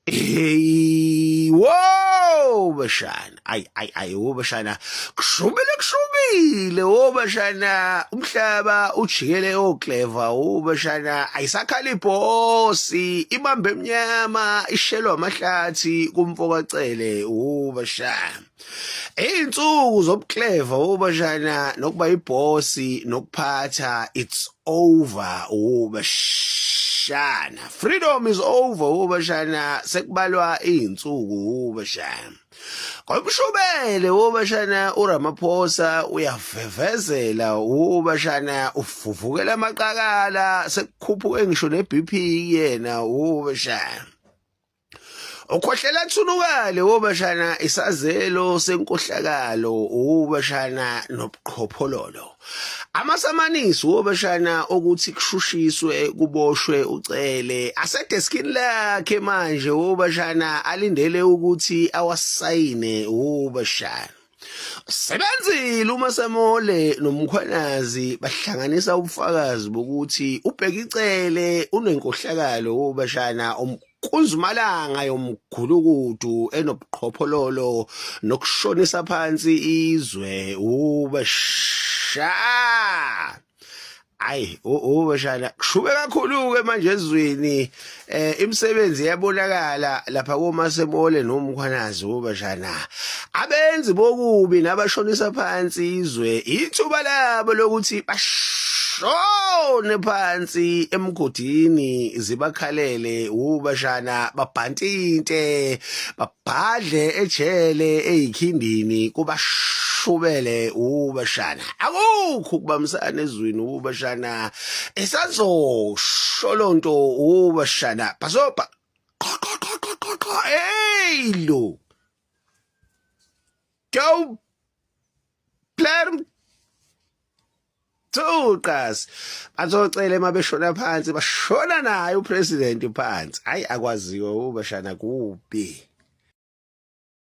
Hey, wo bashana. Ay ay ay wo bashana. Kushubile kushubile wo bashana. Umhlaba ujikele oclever wo bashana. Ayisakhala ibhosi, ibambe emnyama, ishelwa amahlathi kumfoka Cele wo bashana. Izinsuku zobuclever wo bashana nokuba ibhosi nokuphatha it's over wo bashana. Freedom is over wo bashana sekubalwa izinsuku wo bashana. Ngomshubele wo bashana uRamaphosa uyavevezela wo bashana ufuvukela amaqakala sekukhuphuke ngisho neBP yena wo bashana. Ukhohlela thunukale wobashana isazelo senkohlakalo ubashana nobuqhophololo. Amasamanisi wobashana ukuthi kushushiswe kuboshwe uCele asedeskini lakhe manje wobashana alindele ukuthi awasayine wobashana. Sebenzile uMasamole noMkhwanazi bahlanganisa ubufakazi bokuthi uBheki Cele unenkohlakalo wobashana umkunzumalanga yomgulukudu enobuqhophololo nokushonisa phansi izwe ubasha Ayi ubashana kushube kakhulu ke manje ezweni eh imisebenzi iyabonakala lapha koMasemole noMkhwanazi ubashana abenzi bokubi nabashonisa phansi izwe ithuba labo lokuthi bashone phansi emgodini zibakhalele ubashana babhantinte babhadle ejele eyikhindini kubashubele ubashana akukho ukubambisana ezweni ubashana esazosho lonto ubashana bhasobha qho qho qho qho qho qho hey lo go player Thuqas bazocela uma beshona phansi bashona naye upresident phansi hayi akwaziwa ubashana kubi.